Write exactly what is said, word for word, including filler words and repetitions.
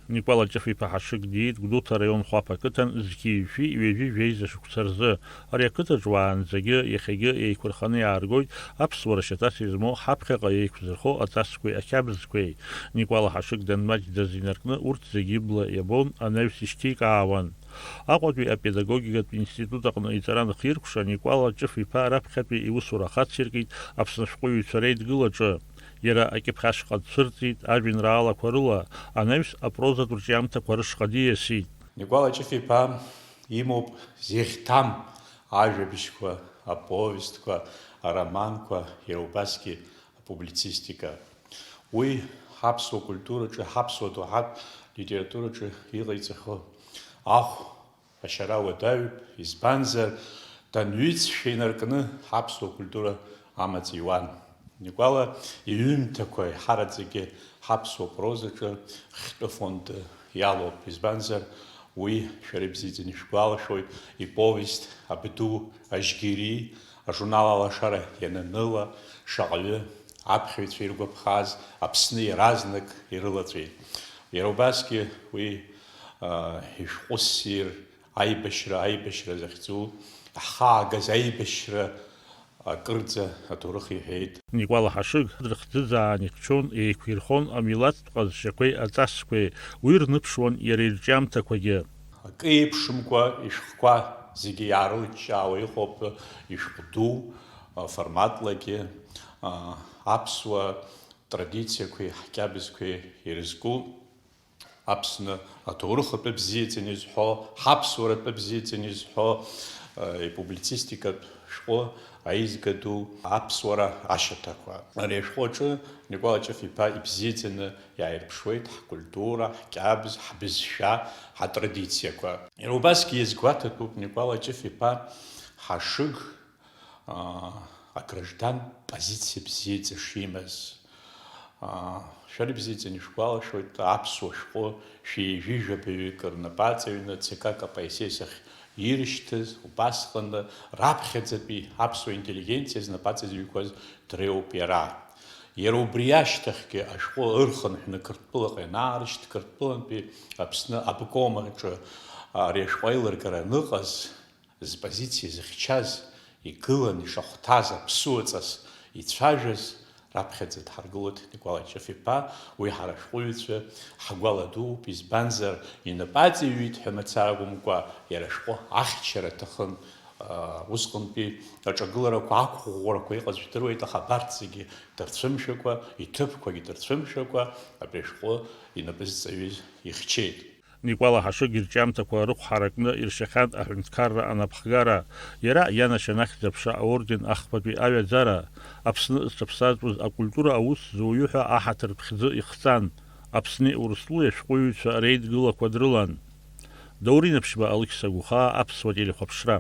Никәала Ҷыф-иԥа Ҳашыг диит Гәдоуҭа араион Хәаԥ ақыҭан зқьи жәшәи ҩажәи жәеиза шықәса рзы. Ари ақыҭаҿ уаанӡагьы иахьагьы еиқәырханы иааргоит аԥсуара шьаҭас измоу ҳаԥхьаҟа еиқәзырхо аҵасқәеи ақьабзқәеи. Никәала Ҳашыг данмаҷӡаз инаркны урҭ зегьы ибла иабон, анаҩс ишьҭикаауан. Аҟәатәи апедагогикатә институт аҟны иҵара анхиркәша, Никәала Ҷыф-иԥа раԥхьатәи иусура ахациркит Аԥсны ашәҟәыҩҩцәа реидгылаҿы. Иара акьыԥхь ашҟа дцәырҵит ажәеинраалақәа рыла, анаҩс апрозатә рҿиамҭақәа рышҟа диасит. Никәала Ҷыф-иԥа имоуп зеиӷьҭам ажәабжьқәа, аповестқәа, ароманқәа, иара убасгьы апублицистика. Уи ҳаԥсуа культураҿы, ҳаԥсуа доуҳатә литератураҿы иҟаиҵахьоу ахә ашьара уадаҩуп, избанзар, данҩыҵшәа инаркны ҳаԥсуа культура амаҵ иуан. Никәала иҩымҭақәа еиҳараӡакгьы ҳаԥсуа прозаҿы хьтәы фонд иалоуп, избанзар, уи, шәара ибзиаӡаны ишәгәалашәоит, иповест Абду Ажьгьери ажурнал Алашара иананыла, шаҟаҩы аԥхьаҩцәа иргәаԥхаз Аԥсны иаразнак ирылаҵәеит. Иара убасгьы уи, а, ишәҟәы ссир, аибашьра, аибашьра захьӡу, ҳхаагаз аибашьра акырӡа аҭоурых иҳәеит. Никәала Ҳашыг дрыхӡыӡаан ихьчон, еиқәирхон амилаҭтә ҟазшьақәеи аҵасқәеи, уи рныԥшуан иара ирҿиамҭақәагьы. Акы еиԥшымкәа ишәҟәқәа зегьы иаарылыҷҷаауа иҟоуп, ишәҟә ду, а, форматлагьы, а, аԥсуа традициақәеи ҳкьабзқәеи ирызку. Аԥсны аҭоурых атәы бзиаӡаны изҳәо, ҳаԥсуара атәы бзиаӡаны изҳәо, э, ипублицистикатә шәҟәы аизга ду аԥсуара ашьаҭақәа. Ари ашәҟәы аҿы Никәала Ҷыф-иԥа ибзиаӡаны иааирԥшуеит ҳкультура, ҳкьабз, ҳбызшәа, ҳатрадициақәа. Иара убасгьы иазгәаҭатәуп Никәала Ҷыф-иԥа Ҳашыг аа, аграждан позициа бзиаӡа шимаз. Аа, шәара ибзиаӡаны ишәгәалашәоит, аԥсуа шәҟәы шәи ҩажәи жәабаҩык рнапы аҵаҩны Ц К К П С С ахь ирышьҭыз, убасҟаны раԥхьаӡатәи аԥсуа интеллигенциа знапы аҵазҩқәаз дреиуоуп иара. Иара убри ашьҭахьгьы ашәҟәы ырхынҳәны Қырҭтәылаҟа ианаарышьҭ, Қырҭтәылантәи Аԥсны абком аҿы ари ашәҟәы аилыргара аныҟаз, зпозициа зыхьчаз, игылан ишахәҭаз аԥсуаҵас ицәажәаз раԥхьаӡа дҳаргылоит Никәала Ҷыф-иԥа, уи ҳара ашәҟәыҩҩцәа ҳгәаладууп, избанзар, инапы аҵаҩит ҳәа мацара акәымкәа, иара ашәҟәы ахьчара аҭахын, аа, усҟантәи аҿагыларақәа, ақәыӷәӷәарақәа иҟаз жәдыруеит, аха абарҭ зегьы дырцәымшәакәа, иҭыԥқәагьы дырцәымшәакәа, абри ашәҟәы инапы зҵаҩыз ихьчеит. Никәала Ҳашыг ирҿиамҭақәа рыхәҳаракны иршахьан аҳәынҭқарра анапхгара, иара ианашьан Ахьӡ-аԥша аорден ахԥатәи аҩаӡара, Аԥсны зҽаԥсазтәыз акультура аус зуҩы ҳәа аҳаҭыр ԥхьӡы ихҵан, Аԥсни Урыстәылеи ашәҟәыҩҩцәа реидгылақәа дрылан. Даур Инаԥшьба, Алықьса Гәыхаа, Аԥсуа телехәаԥшра.